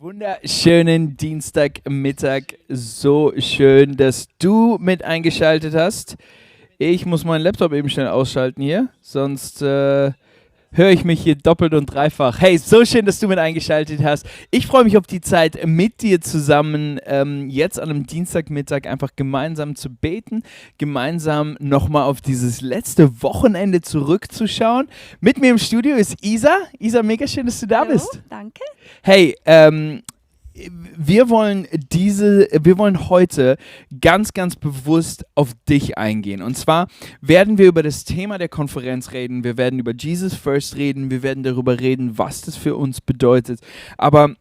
Wunderschönen Dienstagmittag. So schön, dass du mit eingeschaltet hast. Ich muss meinen Laptop eben schnell ausschalten hier, sonst höre ich mich hier doppelt und dreifach. Hey, so schön, dass du mit eingeschaltet hast. Ich freue mich auf die Zeit mit dir zusammen, jetzt an einem Dienstagmittag einfach gemeinsam zu beten, gemeinsam nochmal auf dieses letzte Wochenende zurückzuschauen. Mit mir im Studio ist Isa. Isa, mega schön, dass du da Hallo, bist. danke. Hey, wir wollen heute ganz, ganz bewusst auf dich eingehen. Und zwar werden wir über das Thema der Konferenz reden, wir werden über Jesus First reden, wir werden darüber reden, was das für uns bedeutet. Aber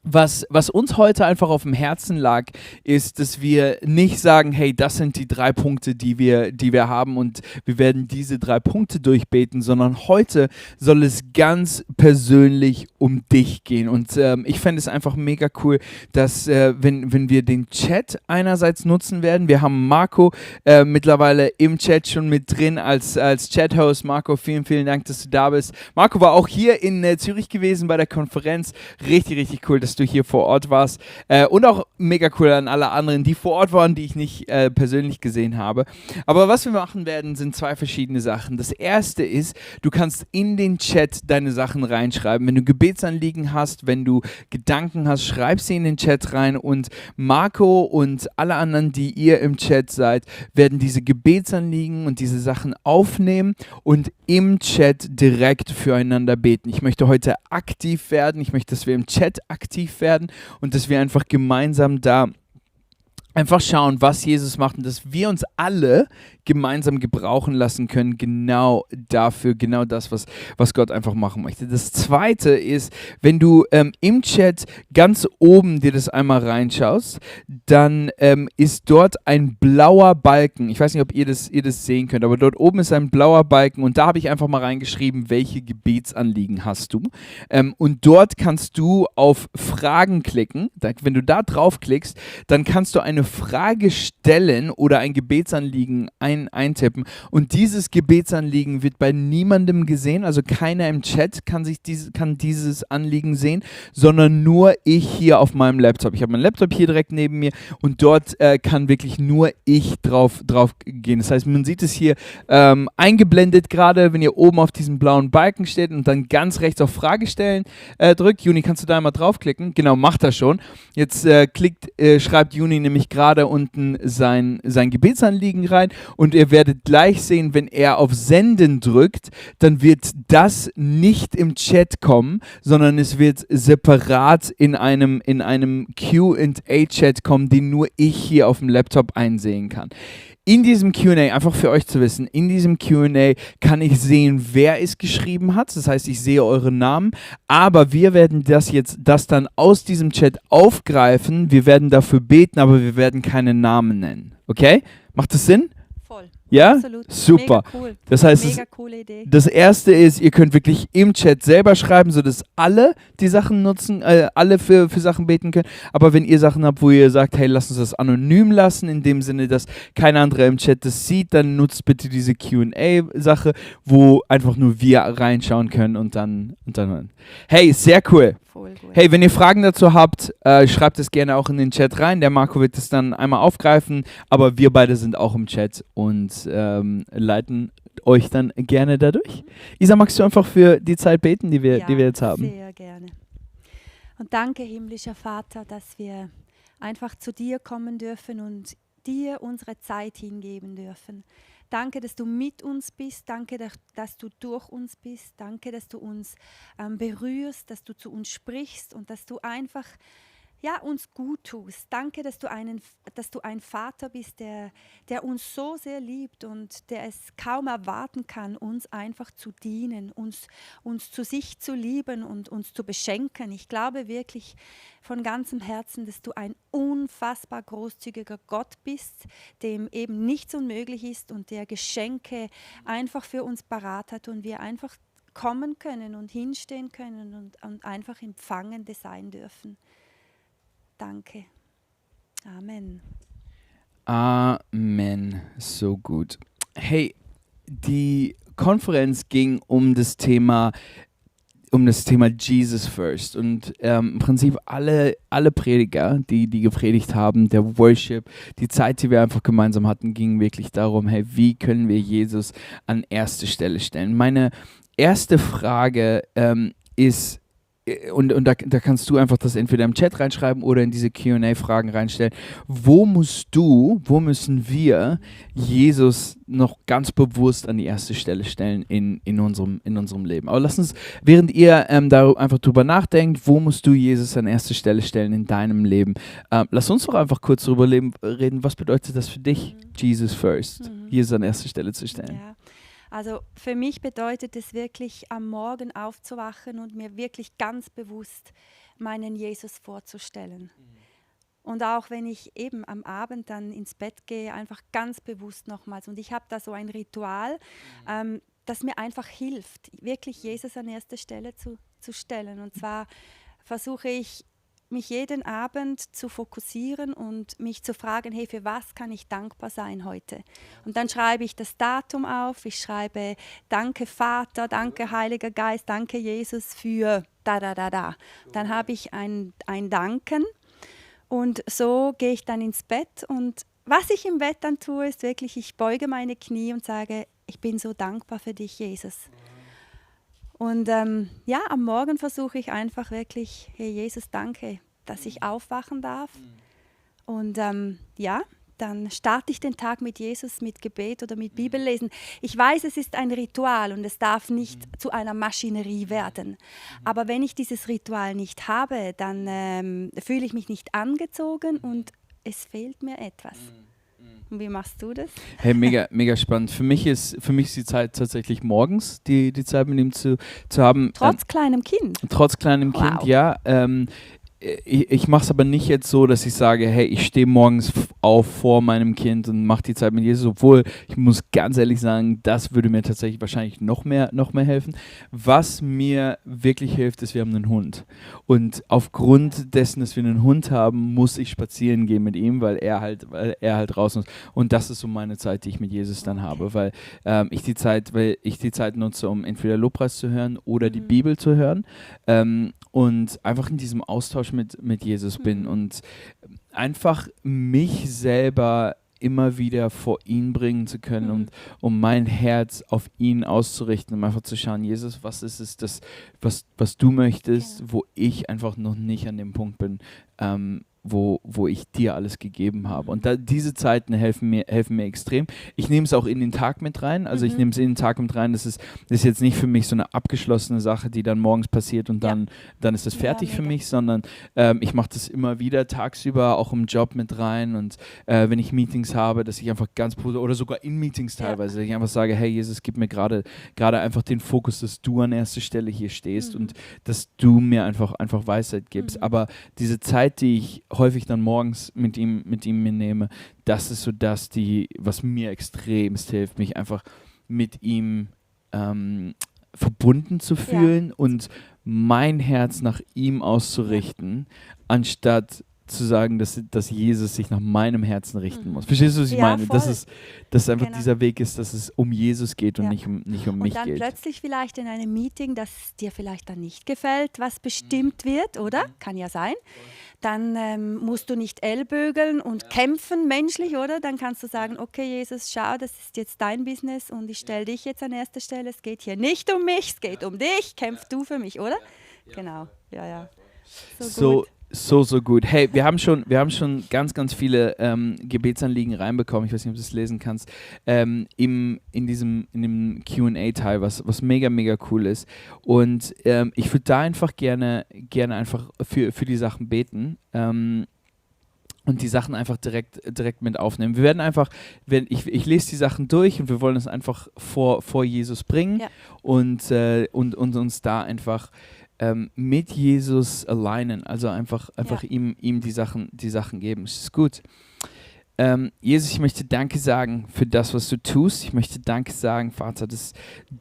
was uns heute einfach auf dem Herzen lag, ist, dass wir nicht sagen, hey, das sind die 3 Punkte, die wir haben und wir werden diese 3 Punkte durchbeten, sondern heute soll es ganz persönlich um dich gehen. Und ich fände es einfach mega cool, dass wenn wir den Chat einerseits nutzen werden, wir haben Marco mittlerweile im Chat schon mit drin als Chat-Host. Marco, vielen, vielen Dank, dass du da bist. Marco war auch hier in Zürich gewesen bei der Konferenz. Richtig, richtig cool, dass du hier vor Ort warst. Und auch mega cool an alle anderen, die vor Ort waren, die ich nicht persönlich gesehen habe. Aber was wir machen werden, sind 2 verschiedene Sachen. Das erste ist, du kannst in den Chat deine Sachen reinschreiben. Wenn du Gebetsanliegen hast, wenn du Gedanken hast, schreib sie in den Chat rein und Marco und alle anderen, die ihr im Chat seid, werden diese Gebetsanliegen und diese Sachen aufnehmen und im Chat direkt füreinander beten. Ich möchte heute aktiv werden. Ich möchte, dass wir im Chat aktiv werden und dass wir einfach gemeinsam da einfach schauen, was Jesus macht und dass wir uns alle gemeinsam gebrauchen lassen können, genau dafür, genau das, was Gott einfach machen möchte. Das Zweite ist, wenn du im Chat ganz oben dir das einmal reinschaust, dann ist dort ein blauer Balken. Ich weiß nicht, ob ihr das sehen könnt, aber dort oben ist ein blauer Balken und da habe ich einfach mal reingeschrieben, welche Gebetsanliegen hast du. Und dort kannst du auf Fragen klicken. Wenn du da draufklickst, dann kannst du eine Frage stellen oder ein Gebetsanliegen eintippen und dieses Gebetsanliegen wird bei niemandem gesehen, also keiner im Chat kann dieses Anliegen sehen, sondern nur ich hier auf meinem Laptop. Ich habe meinen Laptop hier direkt neben mir und dort kann wirklich nur ich drauf gehen. Das heißt, man sieht es hier eingeblendet gerade, wenn ihr oben auf diesem blauen Balken steht und dann ganz rechts auf Frage stellen drückt. Juni, kannst du da einmal draufklicken? Genau, macht das schon. Jetzt schreibt Juni nämlich gerade unten sein Gebetsanliegen rein und ihr werdet gleich sehen, wenn er auf Senden drückt, dann wird das nicht im Chat kommen, sondern es wird separat in einem Q&A-Chat kommen, den nur ich hier auf dem Laptop einsehen kann. In diesem Q&A, einfach für euch zu wissen, in diesem Q&A kann ich sehen, wer es geschrieben hat. Das heißt, ich sehe euren Namen. Aber wir werden das dann aus diesem Chat aufgreifen. Wir werden dafür beten, aber wir werden keine Namen nennen. Okay? Macht das Sinn? Voll. Ja? Absolut. Super. Mega cool. Das heißt, Mega coole Idee. das erste ist, ihr könnt wirklich im Chat selber schreiben, sodass alle die Sachen nutzen, alle für Sachen beten können. Aber wenn ihr Sachen habt, wo ihr sagt, hey, lasst uns das anonym lassen, in dem Sinne, dass kein anderer im Chat das sieht, dann nutzt bitte diese Q&A-Sache, wo einfach nur wir reinschauen können und dann. Hey, sehr cool. Voll gut. Hey, wenn ihr Fragen dazu habt, schreibt es gerne auch in den Chat rein. Der Marco wird es dann einmal aufgreifen, aber wir beide sind auch im Chat und leiten euch dann gerne dadurch. Isa, magst du einfach für die Zeit beten, die wir jetzt haben? Sehr gerne. Und danke, himmlischer Vater, dass wir einfach zu dir kommen dürfen und dir unsere Zeit hingeben dürfen. Danke, dass du mit uns bist. Danke, dass du durch uns bist. Danke, dass du uns berührst, dass du zu uns sprichst und dass du einfach uns gut tust. Danke, dass du ein Vater bist, der uns so sehr liebt und der es kaum erwarten kann, uns einfach zu dienen, uns zu sich zu lieben und uns zu beschenken. Ich glaube wirklich von ganzem Herzen, dass du ein unfassbar großzügiger Gott bist, dem eben nichts unmöglich ist und der Geschenke einfach für uns parat hat und wir einfach kommen können und hinstehen können und einfach Empfangende sein dürfen. Danke. Amen. Amen. So gut. Hey, die Konferenz ging um das Thema um das Thema Jesus First. Und im Prinzip alle Prediger, die gepredigt haben, der Worship, die Zeit, die wir einfach gemeinsam hatten, ging wirklich darum, hey, wie können wir Jesus an erste Stelle stellen? Meine erste Frage ist, und da kannst du einfach das entweder im Chat reinschreiben oder in diese Q&A-Fragen reinstellen. Wo müssen wir Jesus noch ganz bewusst an die erste Stelle stellen in unserem Leben? Aber lass uns, während ihr da einfach drüber nachdenkt, wo musst du Jesus an erste Stelle stellen in deinem Leben? Lass uns doch einfach kurz darüber reden, was bedeutet das für dich, Jesus First, Jesus an erste Stelle zu stellen? Ja. Also für mich bedeutet es wirklich, am Morgen aufzuwachen und mir wirklich ganz bewusst meinen Jesus vorzustellen. Und auch wenn ich eben am Abend dann ins Bett gehe, einfach ganz bewusst nochmals. Und ich habe da so ein Ritual, das mir einfach hilft, wirklich Jesus an erste Stelle zu stellen. Und zwar versuche ich, mich jeden Abend zu fokussieren und mich zu fragen, hey, für was kann ich dankbar sein heute? Und dann schreibe ich das Datum auf, ich schreibe, danke Vater, danke Heiliger Geist, danke Jesus für da. Dann habe ich ein Danken und so gehe ich dann ins Bett und was ich im Bett dann tue, ist wirklich, ich beuge meine Knie und sage, ich bin so dankbar für dich, Jesus. Und am Morgen versuche ich einfach wirklich, hey Jesus, danke, dass ich aufwachen darf. Und dann starte ich den Tag mit Jesus, mit Gebet oder mit Bibellesen. Ich weiß, es ist ein Ritual und es darf nicht zu einer Maschinerie werden. Aber wenn ich dieses Ritual nicht habe, dann fühle ich mich nicht angezogen und es fehlt mir etwas. Und wie machst du das? Hey, mega spannend. Für mich ist die Zeit tatsächlich morgens, die Zeit mit ihm zu haben. Trotz kleinem Kind? Trotz kleinem Kind, ja. Ich mache es aber nicht jetzt so, dass ich sage, hey, ich stehe morgens auf vor meinem Kind und mache die Zeit mit Jesus, obwohl ich muss ganz ehrlich sagen, das würde mir tatsächlich wahrscheinlich noch mehr helfen. Was mir wirklich hilft, ist, wir haben einen Hund. Und aufgrund dessen, dass wir einen Hund haben, muss ich spazieren gehen mit ihm, weil er halt raus muss. Und das ist so meine Zeit, die ich mit Jesus dann habe, weil ich die Zeit nutze, um entweder Lobpreis zu hören oder die Bibel zu hören. Und einfach in diesem Austausch mit Jesus bin und einfach mich selber immer wieder vor ihn bringen zu können und um mein Herz auf ihn auszurichten, um einfach zu schauen, Jesus, was ist es, was du möchtest, wo ich einfach noch nicht an dem Punkt bin, wo ich dir alles gegeben habe. Und diese Zeiten helfen mir extrem. Ich nehme es auch in den Tag mit rein. Also ich nehme es in den Tag mit rein. Das ist jetzt nicht für mich so eine abgeschlossene Sache, die dann morgens passiert und dann ist es fertig für mich, sondern ich mache das immer wieder tagsüber, auch im Job mit rein. Und wenn ich Meetings habe, dass ich einfach ganz oder sogar in Meetings teilweise, dass ich einfach sage, hey Jesus, gib mir gerade einfach den Fokus, dass du an erster Stelle hier stehst und dass du mir einfach Weisheit gibst. Aber diese Zeit, die ich häufig dann morgens mit ihm nehme, das ist so was mir extremst hilft, mich einfach mit ihm verbunden zu fühlen und mein Herz nach ihm auszurichten, anstatt zu sagen, dass Jesus sich nach meinem Herzen richten muss. Verstehst du, was ich meine? Voll. Dass einfach dieser Weg ist, dass es um Jesus geht und nicht um mich geht. Und dann plötzlich vielleicht in einem Meeting, das dir vielleicht dann nicht gefällt, was bestimmt wird, oder? Kann ja sein. Dann musst du nicht ellbögeln und kämpfen menschlich, oder? Dann kannst du sagen, okay Jesus, schau, das ist jetzt dein Business und ich stelle dich jetzt an erste Stelle. Es geht hier nicht um mich, es geht um dich. Kämpf du für mich, oder? Genau, ja. So gut. So gut. Hey, wir haben schon ganz viele Gebetsanliegen reinbekommen. Ich weiß nicht, ob du es lesen kannst. In dem Q&A-Teil, was mega cool ist. Und ich würde da einfach gerne einfach für die Sachen beten. Und die Sachen einfach direkt mit aufnehmen. Wir werden einfach, ich lese die Sachen durch und wir wollen es einfach vor Jesus bringen und uns da einfach mit Jesus alignen, also einfach ihm die Sachen geben. Das ist gut. Jesus, ich möchte Danke sagen für das, was du tust. Ich möchte Danke sagen, Vater, dass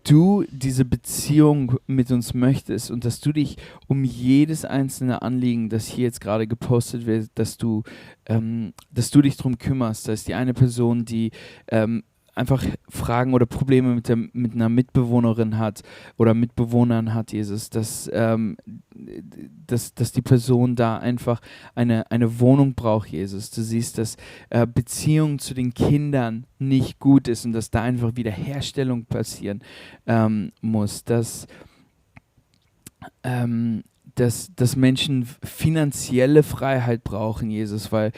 du diese Beziehung mit uns möchtest und dass du dich um jedes einzelne Anliegen, das hier jetzt gerade gepostet wird, dass du dich darum kümmerst. Da ist die eine Person, die einfach Fragen oder Probleme mit einer Mitbewohnerin hat oder Mitbewohnern hat, Jesus, dass die Person da einfach eine Wohnung braucht, Jesus. Du siehst, dass Beziehung zu den Kindern nicht gut ist und dass da einfach Wiederherstellung passieren muss, dass Menschen finanzielle Freiheit brauchen, Jesus, weil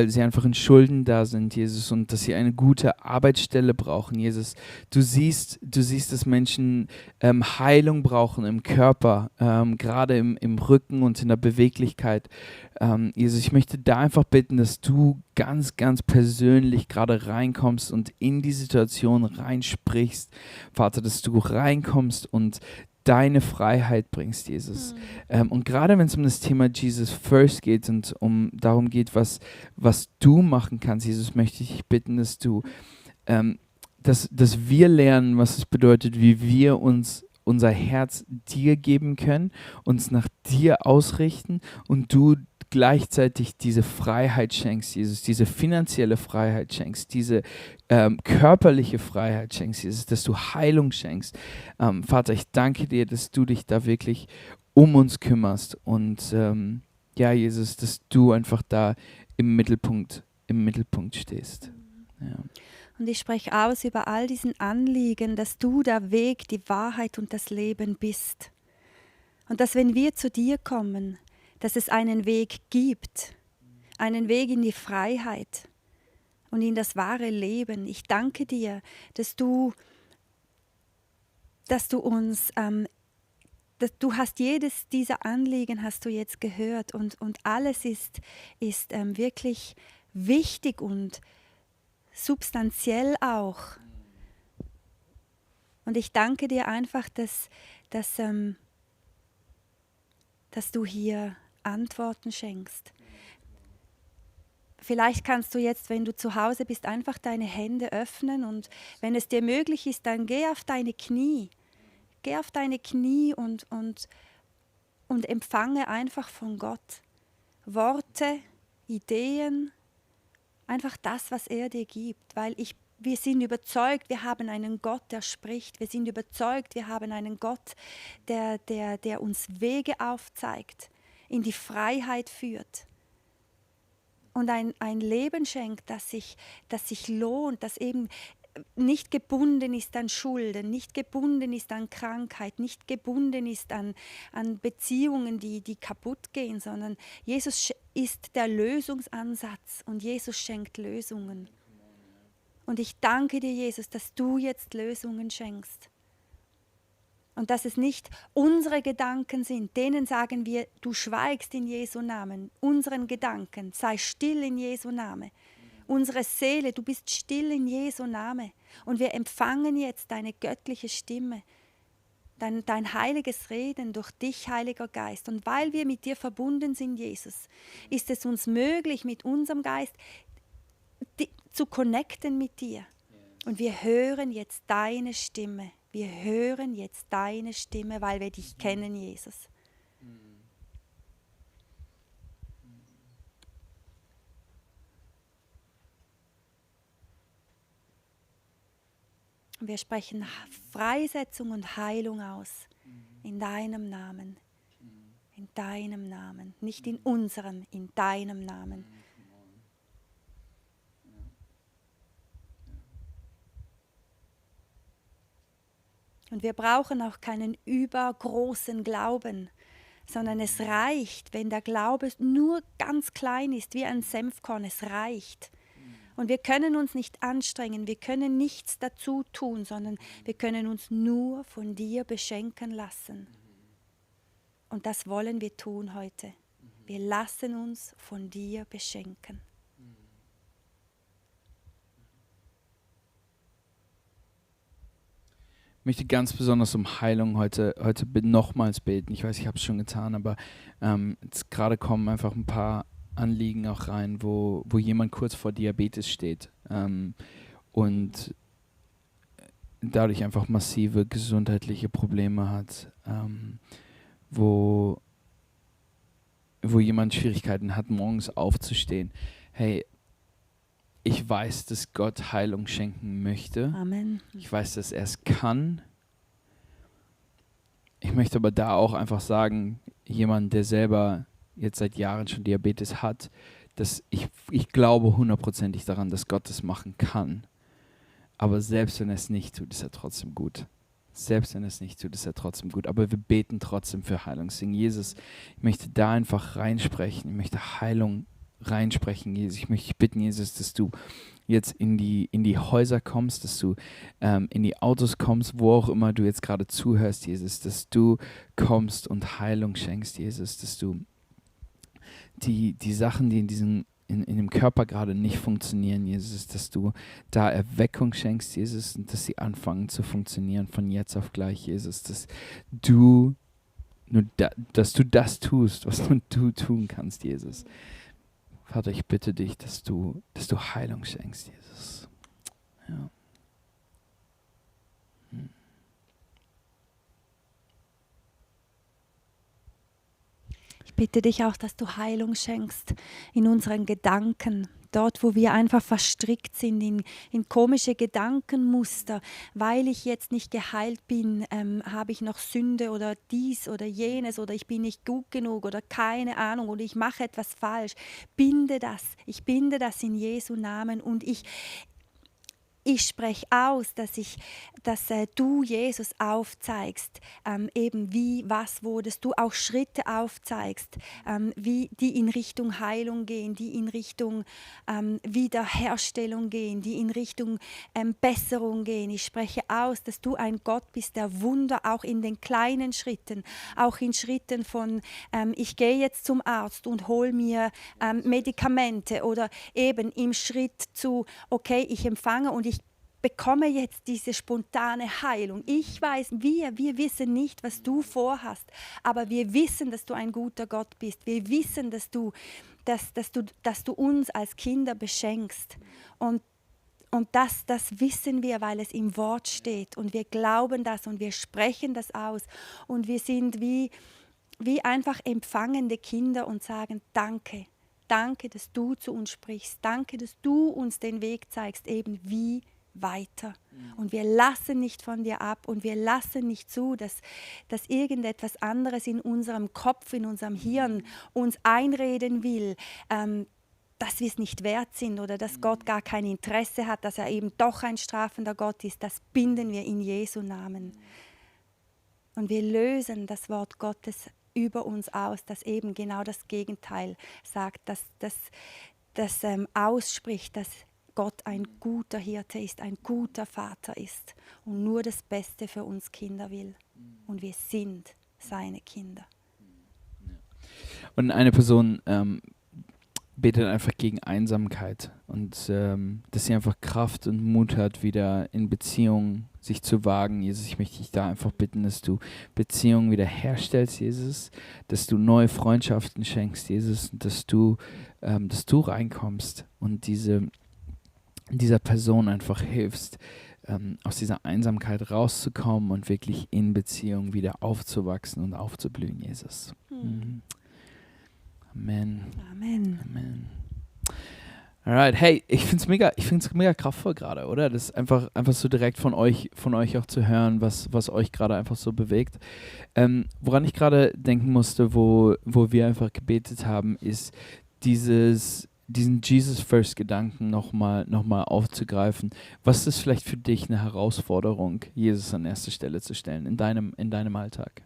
sie einfach in Schulden da sind, Jesus, und dass sie eine gute Arbeitsstelle brauchen, Jesus. Du siehst, dass Menschen Heilung brauchen im Körper, gerade im Rücken und in der Beweglichkeit. Jesus, ich möchte da einfach bitten, dass du ganz, ganz persönlich gerade reinkommst und in die Situation reinsprichst, Vater, dass du reinkommst und deine Freiheit bringst, Jesus. Und gerade wenn es um das Thema Jesus First geht und darum geht, was du machen kannst, Jesus, möchte ich dich bitten, dass du, dass wir lernen, was es bedeutet, wie wir uns unser Herz dir geben können, uns nach dir ausrichten und du gleichzeitig diese Freiheit schenkst, Jesus, diese finanzielle Freiheit schenkst, diese körperliche Freiheit schenkst, Jesus, dass du Heilung schenkst. Vater, ich danke dir, dass du dich da wirklich um uns kümmerst und ja, Jesus, dass du einfach da im Mittelpunkt stehst. Ja. Und ich spreche aus über all diesen Anliegen, dass du der Weg, die Wahrheit und das Leben bist. Und dass wenn wir zu dir kommen, dass es einen Weg gibt, einen Weg in die Freiheit und in das wahre Leben. Ich danke dir, dass du uns, du hast jedes dieser Anliegen hast du jetzt gehört und alles ist wirklich wichtig und substanziell auch. Und ich danke dir einfach, dass du hier Antworten schenkst. Vielleicht kannst du jetzt, wenn du zu Hause bist, einfach deine Hände öffnen und wenn es dir möglich ist, dann geh auf deine Knie. Geh auf deine Knie und empfange einfach von Gott Worte, Ideen, einfach das, was er dir gibt, weil wir sind überzeugt, wir haben einen Gott, der spricht. Wir sind überzeugt, wir haben einen Gott, der uns Wege aufzeigt, in die Freiheit führt und ein Leben schenkt, das sich lohnt, das eben nicht gebunden ist an Schulden, nicht gebunden ist an Krankheit, nicht gebunden ist an Beziehungen, die kaputt gehen, sondern Jesus ist der Lösungsansatz und Jesus schenkt Lösungen. Und ich danke dir, Jesus, dass du jetzt Lösungen schenkst. Und dass es nicht unsere Gedanken sind, denen sagen wir, du schweigst in Jesu Namen. Unseren Gedanken, sei still in Jesu Namen. Unsere Seele, du bist still in Jesu Namen. Und wir empfangen jetzt deine göttliche Stimme, dein heiliges Reden durch dich, Heiliger Geist. Und weil wir mit dir verbunden sind, Jesus, ist es uns möglich, mit unserem Geist zu connecten mit dir. Und wir hören jetzt deine Stimme. Wir hören jetzt deine Stimme, weil wir dich kennen, Jesus. Wir sprechen Freisetzung und Heilung aus. In deinem Namen. In deinem Namen. Nicht in unserem, in deinem Namen. Und wir brauchen auch keinen übergroßen Glauben, sondern es reicht, wenn der Glaube nur ganz klein ist, wie ein Senfkorn, es reicht. Und wir können uns nicht anstrengen, wir können nichts dazu tun, sondern wir können uns nur von dir beschenken lassen. Und das wollen wir tun heute. Wir lassen uns von dir beschenken. Ich möchte ganz besonders um Heilung heute nochmals beten. Ich weiß, ich habe es schon getan, aber jetzt gerade kommen einfach ein paar Anliegen auch rein, wo jemand kurz vor Diabetes steht und dadurch einfach massive gesundheitliche Probleme hat, wo jemand Schwierigkeiten hat, morgens aufzustehen. Hey, ich weiß, dass Gott Heilung schenken möchte. Amen. Ich weiß, dass er es kann. Ich möchte aber da auch einfach sagen, jemand, der selber jetzt seit Jahren schon Diabetes hat, dass ich glaube hundertprozentig daran, dass Gott es machen kann. Aber selbst wenn er es nicht tut, ist er trotzdem gut. Selbst wenn er es nicht tut, ist er trotzdem gut. Aber wir beten trotzdem für Heilung. Deswegen, Jesus, ich möchte da einfach reinsprechen. Ich möchte Heilung reinsprechen, Jesus. Ich möchte dich bitten, Jesus, dass du jetzt in die Häuser kommst, dass du in die Autos kommst, wo auch immer du jetzt gerade zuhörst, Jesus, dass du kommst und Heilung schenkst, Jesus, dass du die Sachen, die in dem Körper gerade nicht funktionieren, Jesus, dass du da Erweckung schenkst, Jesus, und dass sie anfangen zu funktionieren von jetzt auf gleich, Jesus, dass du das tust, was nur du tun kannst, Jesus. Vater, ich bitte dich, dass du Heilung schenkst, Jesus. Ja. Ich bitte dich auch, dass du Heilung schenkst in unseren Gedanken. Dort, wo wir einfach verstrickt sind in komische Gedankenmuster, weil ich jetzt nicht geheilt bin, habe ich noch Sünde oder dies oder jenes oder ich bin nicht gut genug oder keine Ahnung oder ich mache etwas falsch. Ich binde das in Jesu Namen und ich spreche aus, dass du, Jesus, aufzeigst, eben wie, was, wo, dass du auch Schritte aufzeigst, die in Richtung Heilung gehen, die in Richtung Wiederherstellung gehen, die in Richtung Besserung gehen. Ich spreche aus, dass du ein Gott bist, der Wunder auch in den kleinen Schritten, auch in Schritten von, ich gehe jetzt zum Arzt und hole mir Medikamente oder eben im Schritt zu, okay, ich empfange und ich bekomme jetzt diese spontane Heilung. Ich weiß, wir wissen nicht, was du vorhast, aber wir wissen, dass du ein guter Gott bist. Wir wissen, dass du uns als Kinder beschenkst. Und das wissen wir, weil es im Wort steht. Und wir glauben das und wir sprechen das aus. Und wir sind wie einfach empfangende Kinder und sagen, danke. Danke, dass du zu uns sprichst. Danke, dass du uns den Weg zeigst, eben wie weiter. Und wir lassen nicht von dir ab und wir lassen nicht zu, dass irgendetwas anderes in unserem Kopf, in unserem Hirn uns einreden will, dass wir es nicht wert sind oder dass Gott gar kein Interesse hat, dass er eben doch ein strafender Gott ist. Das binden wir in Jesu Namen. Und wir lösen das Wort Gottes über uns aus, das eben genau das Gegenteil sagt, das ausspricht, dass Gott ein guter Hirte ist, ein guter Vater ist und nur das Beste für uns Kinder will. Und wir sind seine Kinder. Und eine Person betet einfach gegen Einsamkeit und dass sie einfach Kraft und Mut hat, wieder in Beziehungen sich zu wagen. Jesus, ich möchte dich da einfach bitten, dass du Beziehungen wieder herstellst, Jesus, dass du neue Freundschaften schenkst, Jesus, und dass du reinkommst und dieser Person einfach hilfst, aus dieser Einsamkeit rauszukommen und wirklich in Beziehung wieder aufzuwachsen und aufzublühen, Jesus. Mhm. Amen. Amen. Amen. Alright, hey, ich find's mega kraftvoll gerade, oder? Das ist einfach so direkt von euch auch zu hören, was euch gerade einfach so bewegt. Woran ich gerade denken musste, wo wir einfach gebetet haben, ist diesen Jesus-First-Gedanken nochmal aufzugreifen. Was ist vielleicht für dich eine Herausforderung, Jesus an erste Stelle zu stellen in deinem Alltag?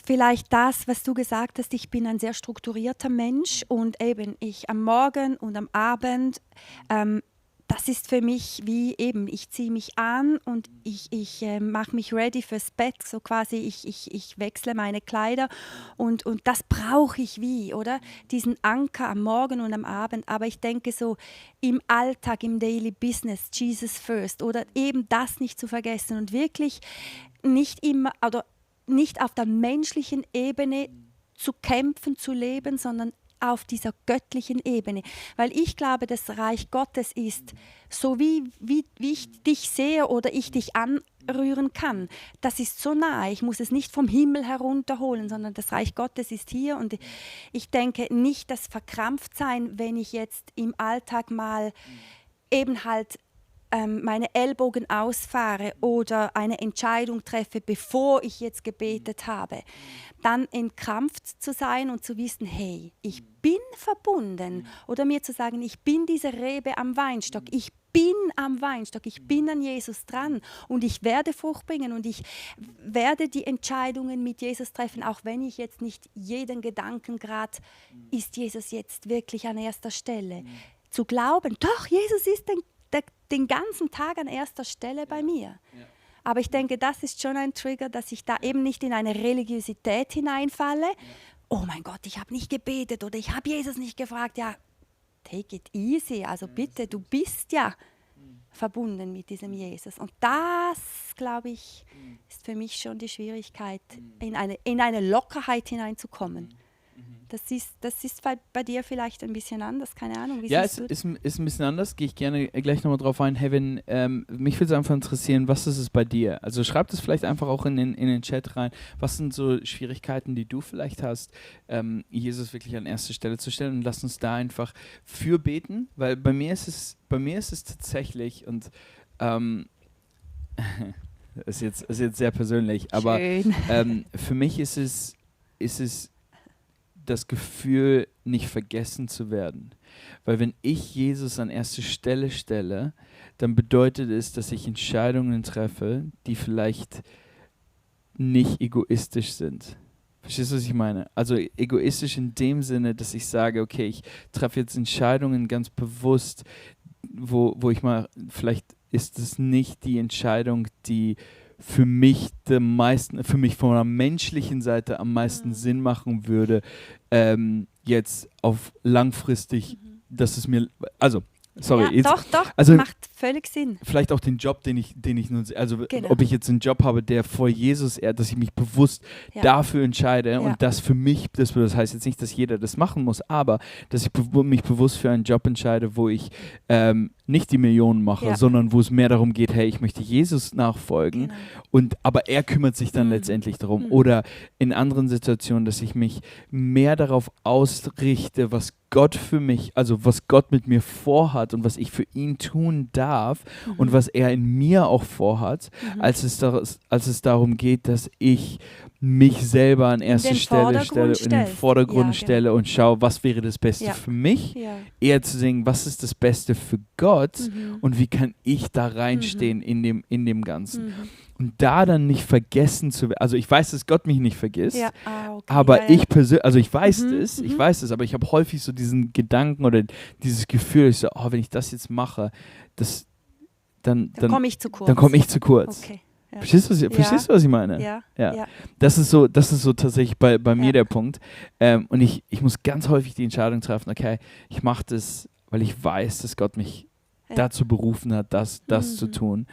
Vielleicht das, was du gesagt hast, ich bin ein sehr strukturierter Mensch und eben ich am Morgen und am Abend, das ist für mich wie eben, ich ziehe mich an und ich mache mich ready fürs Bett, so quasi ich wechsle meine Kleider und das brauche ich wie, oder? Diesen Anker am Morgen und am Abend, aber ich denke so im Alltag, im Daily Business, Jesus first, oder eben das nicht zu vergessen und wirklich nicht immer, oder nicht auf der menschlichen Ebene zu kämpfen, zu leben, sondern auf dieser göttlichen Ebene. Weil ich glaube, das Reich Gottes ist, so wie ich dich sehe oder ich dich anrühren kann, das ist so nah. Ich muss es nicht vom Himmel herunterholen, sondern das Reich Gottes ist hier. Und ich denke nicht das Verkrampftsein, wenn ich jetzt im Alltag mal eben halt meine Ellbogen ausfahre oder eine Entscheidung treffe, bevor ich jetzt gebetet habe, dann entkrampft zu sein und zu wissen, hey, ich bin verbunden. Oder mir zu sagen, ich bin diese Rebe am Weinstock, ich bin am Weinstock, ich bin an Jesus dran und ich werde Frucht bringen und ich werde die Entscheidungen mit Jesus treffen, auch wenn ich jetzt nicht jeden Gedanken gerade, ist Jesus jetzt wirklich an erster Stelle? Zu glauben, doch, Jesus ist den ganzen Tag an erster Stelle bei mir. Aber ich denke, das ist schon ein Trigger, dass ich da eben nicht in eine Religiosität hineinfalle. Oh mein Gott, ich habe nicht gebetet oder ich habe Jesus nicht gefragt. Ja, take it easy. Also bitte, du bist ja verbunden mit diesem Jesus. Und das, glaube ich, ist für mich schon die Schwierigkeit, in eine Lockerheit hineinzukommen. Das ist bei dir vielleicht ein bisschen anders, keine Ahnung. Wie Ja, es ist ein bisschen anders, gehe ich gerne gleich nochmal drauf ein. Hey, mich würde es einfach interessieren, was ist es bei dir? Also schreib das vielleicht einfach auch in den Chat rein. Was sind so Schwierigkeiten, die du vielleicht hast, Jesus wirklich an erste Stelle zu stellen? Und lass uns da einfach für beten, weil bei mir ist es tatsächlich, und ist jetzt sehr persönlich, aber für mich ist es das Gefühl, nicht vergessen zu werden. Weil wenn ich Jesus an erste Stelle stelle, dann bedeutet es, dass ich Entscheidungen treffe, die vielleicht nicht egoistisch sind. Verstehst du, was ich meine? Also egoistisch in dem Sinne, dass ich sage, okay, ich treffe jetzt Entscheidungen ganz bewusst, wo ich mal, vielleicht ist es nicht die Entscheidung, die für mich von der menschlichen Seite am meisten Sinn machen würde, jetzt auf langfristig, dass es mir, also, sorry. Ja, jetzt, doch, also, macht völlig Sinn. Vielleicht auch den Job, den ich nun, also Genau. ob ich jetzt einen Job habe, der vor Jesus ehrt, dass ich mich bewusst dafür entscheide und das für mich, das heißt jetzt nicht, dass jeder das machen muss, aber dass ich mich bewusst für einen Job entscheide, wo ich nicht die Millionen mache, sondern wo es mehr darum geht, hey, ich möchte Jesus nachfolgen, aber er kümmert sich dann letztendlich darum. Oder in anderen Situationen, dass ich mich mehr darauf ausrichte, was Gott für mich, also was Gott mit mir vorhat und was ich für ihn tun darf und was er in mir auch vorhat, als es darum geht, dass ich mich selber an erste Stelle stelle, in den Vordergrund stelle und schaue, was wäre das Beste für mich, eher zu sehen, was ist das Beste für Gott und wie kann ich da reinstehen in dem Ganzen. Und da dann nicht vergessen zu werden, also ich weiß, dass Gott mich nicht vergisst, aber ich persönlich, also ich weiß es, aber ich habe häufig so diesen Gedanken oder dieses Gefühl, ich so, oh, wenn ich das jetzt mache, dann komme ich zu kurz. Okay. Ja. Verstehst du, was ich meine? Ja. Das ist so tatsächlich bei mir der Punkt. Und ich muss ganz häufig die Entscheidung treffen, okay, ich mache das, weil ich weiß, dass Gott mich dazu berufen hat, das zu tun.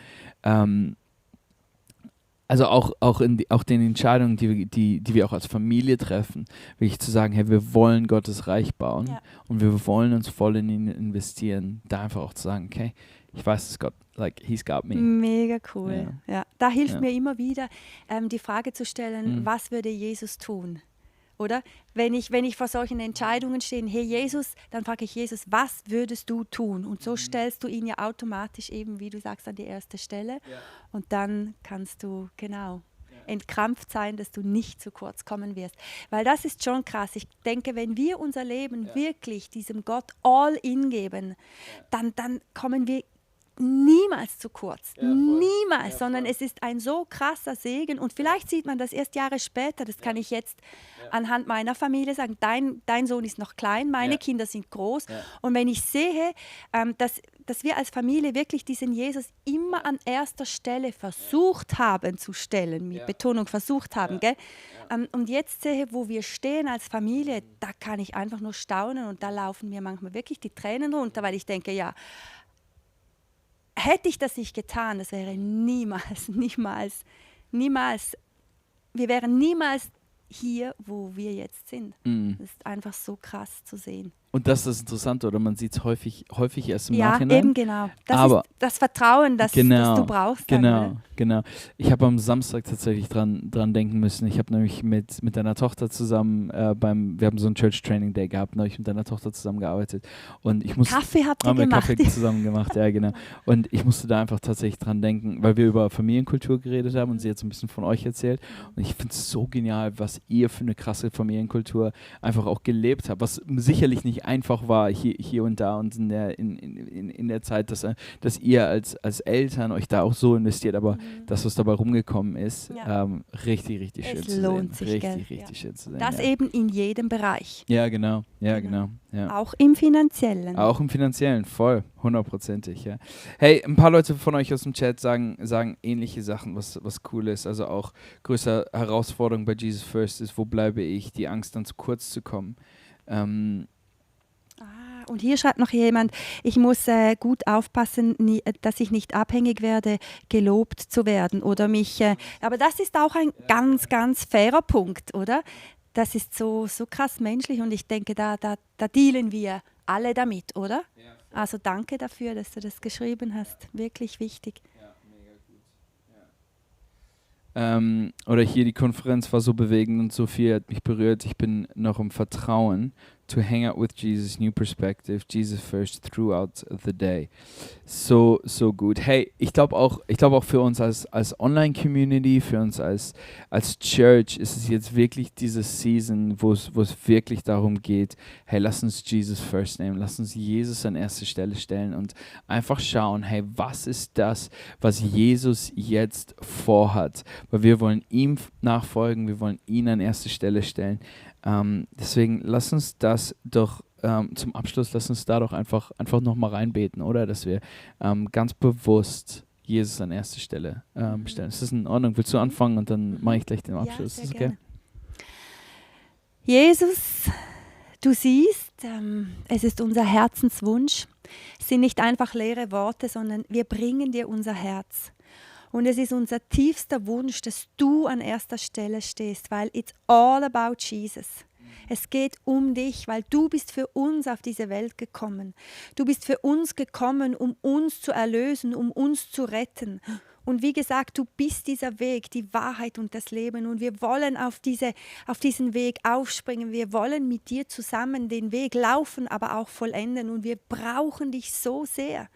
Also auch den Entscheidungen, die wir auch als Familie treffen, wirklich zu sagen, hey, wir wollen Gottes Reich bauen und wir wollen uns voll in ihn investieren, da einfach auch zu sagen, okay, ich weiß, dass Gott, he's got me. Mega cool. Ja. Da hilft mir immer wieder, die Frage zu stellen, was würde Jesus tun? Oder? Wenn ich vor solchen Entscheidungen stehe, hey Jesus, dann frage ich Jesus, was würdest du tun? Und so stellst du ihn ja automatisch eben, wie du sagst, an die erste Stelle. Ja. Und dann kannst du, entkrampft sein, dass du nicht zu kurz kommen wirst. Weil das ist schon krass. Ich denke, wenn wir unser Leben wirklich diesem Gott all in geben, dann kommen wir niemals zu kurz, niemals, sondern es ist ein so krasser Segen und vielleicht sieht man das erst Jahre später, das kann ich jetzt anhand meiner Familie sagen, dein Sohn ist noch klein, meine Kinder sind groß und wenn ich sehe, dass wir als Familie wirklich diesen Jesus immer an erster Stelle versucht haben zu stellen, mit Betonung versucht haben, gell? Und jetzt sehe, wo wir stehen als Familie, da kann ich einfach nur staunen und da laufen mir manchmal wirklich die Tränen runter, weil ich denke, hätte ich das nicht getan, das wäre niemals, wir wären niemals hier, wo wir jetzt sind. Mhm. Das ist einfach so krass zu sehen. Und das ist das Interessante, oder? Man sieht es häufig erst im Ja, Nachhinein. eben genau. Das Aber ist das Vertrauen, das du brauchst. Dann, oder? Genau. Ich habe am Samstag tatsächlich dran denken müssen. Ich habe nämlich mit deiner Tochter zusammen wir haben so ein Church Training Day gehabt, da habe ich mit deiner Tochter zusammengearbeitet. Und ich musste, Kaffee habt ihr haben wir gemacht. Kaffee zusammen gemacht, ja genau. Und ich musste da einfach tatsächlich dran denken, weil wir über Familienkultur geredet haben und sie jetzt ein bisschen von euch erzählt. Und ich finde es so genial, was ihr für eine krasse Familienkultur einfach auch gelebt habt, was sicherlich nicht einfach war hier und da und in der Zeit, dass ihr als Eltern euch da auch so investiert, aber das, was dabei rumgekommen ist, richtig schön zu sehen. Es lohnt sich, Richtig schön zu sehen. Das eben in jedem Bereich. Ja, genau. Ja. Auch im Finanziellen. Auch im Finanziellen, voll, 100%. Ja. Hey, ein paar Leute von euch aus dem Chat sagen ähnliche Sachen, was cool ist. Also auch größere Herausforderung bei Jesus First ist, wo bleibe ich, die Angst dann zu kurz zu kommen. Und hier schreibt noch jemand, ich muss gut aufpassen, dass ich nicht abhängig werde, gelobt zu werden oder mich. Aber das ist auch ein ganz, ganz fairer Punkt, oder? Das ist so krass menschlich und ich denke, da dealen wir alle damit, oder? Also danke dafür, dass du das geschrieben hast. Wirklich wichtig. Oder hier die Konferenz war so bewegend und so viel hat mich berührt. Ich bin noch im Vertrauen. To hang out with Jesus, new perspective, Jesus first throughout the day. So gut. Hey, ich glaube auch für uns als Online-Community, für uns als Church ist es jetzt wirklich diese Season, wo es wirklich darum geht, hey, lass uns Jesus first nehmen, lass uns Jesus an erste Stelle stellen und einfach schauen, hey, was ist das, was Jesus jetzt vorhat? Weil wir wollen ihm nachfolgen, wir wollen ihn an erste Stelle stellen. Deswegen lass uns das doch zum Abschluss, lass uns da doch einfach nochmal reinbeten, oder? Dass wir ganz bewusst Jesus an erste Stelle stellen. Ist das in Ordnung? Willst du anfangen und dann mache ich gleich den Abschluss? Ja, ist okay? gerne. Jesus, du siehst, es ist unser Herzenswunsch. Es sind nicht einfach leere Worte, sondern wir bringen dir unser Herz. Und es ist unser tiefster Wunsch, dass du an erster Stelle stehst, weil it's all about Jesus. Es geht um dich, weil du bist für uns auf diese Welt gekommen. Du bist für uns gekommen, um uns zu erlösen, um uns zu retten. Und wie gesagt, du bist dieser Weg, die Wahrheit und das Leben. Und wir wollen auf diesen Weg aufspringen. Wir wollen mit dir zusammen den Weg laufen, aber auch vollenden. Und wir brauchen dich so sehr.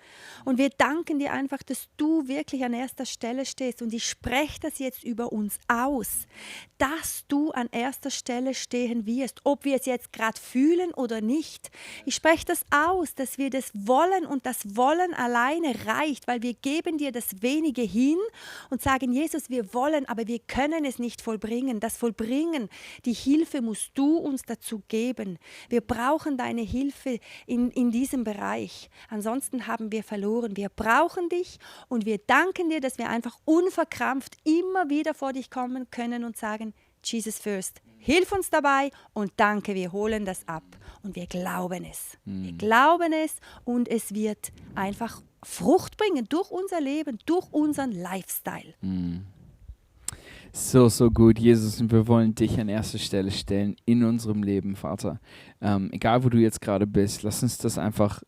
Und wir danken dir einfach, dass du wirklich an erster Stelle stehst. Und ich spreche das jetzt über uns aus, dass du an erster Stelle stehen wirst, ob wir es jetzt gerade fühlen oder nicht. Ich spreche das aus, dass wir das wollen und das Wollen alleine reicht, weil wir geben dir das Wenige hin und sagen, Jesus, wir wollen, aber wir können es nicht vollbringen. Das Vollbringen, die Hilfe musst du uns dazu geben. Wir brauchen deine Hilfe in diesem Bereich. Ansonsten haben wir verloren. Wir brauchen dich und wir danken dir, dass wir einfach unverkrampft immer wieder vor dich kommen können und sagen, Jesus first. Hilf uns dabei und danke, wir holen das ab. Und wir glauben es. Wir glauben es und es wird einfach Frucht bringen durch unser Leben, durch unseren Lifestyle. So gut, Jesus, und wir wollen dich an erste Stelle stellen in unserem Leben, Vater. Egal, wo du jetzt gerade bist, lass uns das einfach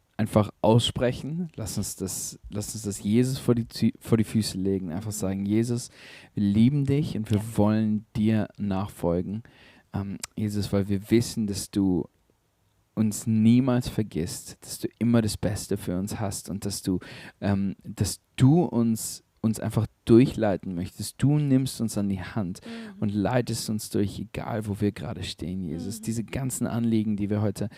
aussprechen. Lass uns das Jesus vor die Füße legen. Einfach sagen, Jesus, wir lieben dich und wir wollen dir nachfolgen. Jesus, weil wir wissen, dass du uns niemals vergisst, dass du immer das Beste für uns hast und dass du uns einfach durchleiten möchtest. Du nimmst uns an die Hand und leitest uns durch, egal wo wir gerade stehen, Jesus. Diese ganzen Anliegen, die wir heute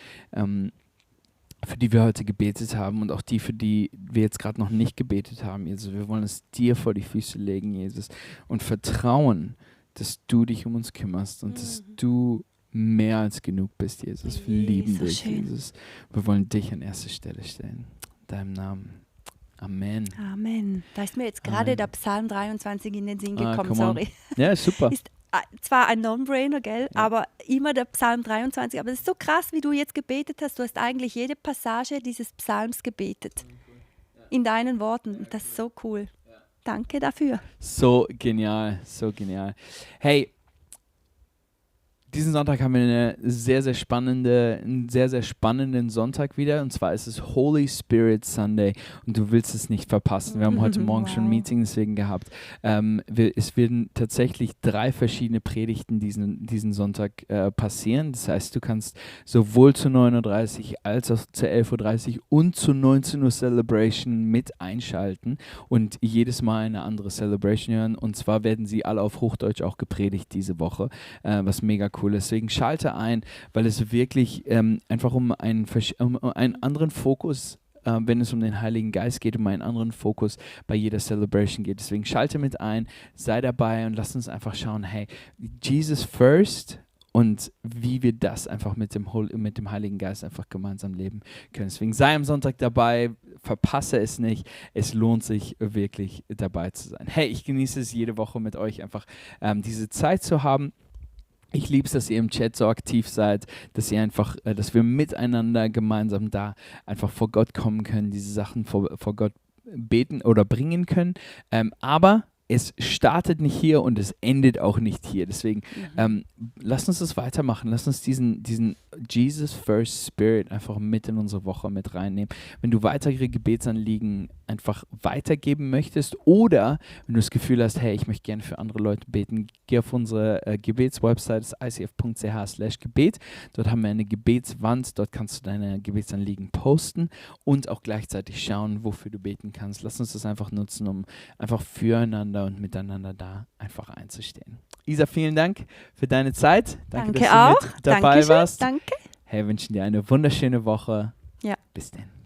für die wir heute gebetet haben und auch die, für die wir jetzt gerade noch nicht gebetet haben, Jesus. Wir wollen es dir vor die Füße legen, Jesus, und vertrauen, dass du dich um uns kümmerst und dass du mehr als genug bist, Jesus. Wir lieben dich, schön. Jesus. Wir wollen dich an erste Stelle stellen. In deinem Namen. Amen. Amen. Da ist mir jetzt gerade der Psalm 23 in den Sinn gekommen, come on. sorry. Ja, ist super. Ist zwar ein Non-Brainer, gell, aber immer der Psalm 23. Aber es ist so krass, wie du jetzt gebetet hast. Du hast eigentlich jede Passage dieses Psalms gebetet. In deinen Worten. Das ist so cool. Danke dafür. So genial, so genial. Hey, Diesen Sonntag haben wir einen sehr, sehr spannenden Sonntag wieder. Und zwar ist es Holy Spirit Sunday und du willst es nicht verpassen. Wir haben heute Morgen schon ein Meeting deswegen gehabt. Es werden tatsächlich 3 verschiedene Predigten diesen Sonntag passieren. Das heißt, du kannst sowohl zu 9:30 Uhr als auch zu 11:30 Uhr und zu 19 Uhr Celebration mit einschalten und jedes Mal eine andere Celebration hören. Und zwar werden sie alle auf Hochdeutsch auch gepredigt diese Woche, was mega cool ist. Deswegen schalte ein, weil es wirklich einfach um einen anderen Fokus, wenn es um den Heiligen Geist geht, um einen anderen Fokus bei jeder Celebration geht. Deswegen schalte mit ein, sei dabei und lass uns einfach schauen, hey, Jesus first und wie wir das einfach mit dem Heiligen Geist einfach gemeinsam leben können. Deswegen sei am Sonntag dabei, verpasse es nicht. Es lohnt sich wirklich dabei zu sein. Hey, ich genieße es jede Woche mit euch einfach diese Zeit zu haben. Ich liebe es, dass ihr im Chat so aktiv seid, dass ihr einfach, dass wir miteinander gemeinsam da einfach vor Gott kommen können, diese Sachen vor Gott beten oder bringen können. Aber es startet nicht hier und es endet auch nicht hier. Deswegen lasst uns das weitermachen. Lasst uns diesen Jesus First Spirit einfach mit in unsere Woche mit reinnehmen. Wenn du weitere Gebetsanliegen einfach weitergeben möchtest oder wenn du das Gefühl hast, hey, ich möchte gerne für andere Leute beten, geh auf unsere Gebetswebsite, icf.ch/Gebet. Dort haben wir eine Gebetswand, dort kannst du deine Gebetsanliegen posten und auch gleichzeitig schauen, wofür du beten kannst. Lass uns das einfach nutzen, um einfach füreinander und miteinander da einfach einzustehen. Isa, vielen Dank für deine Zeit. Danke dass du auch. mit dabei warst. Danke. Hey, wünschen dir eine wunderschöne Woche. Ja. Bis dann.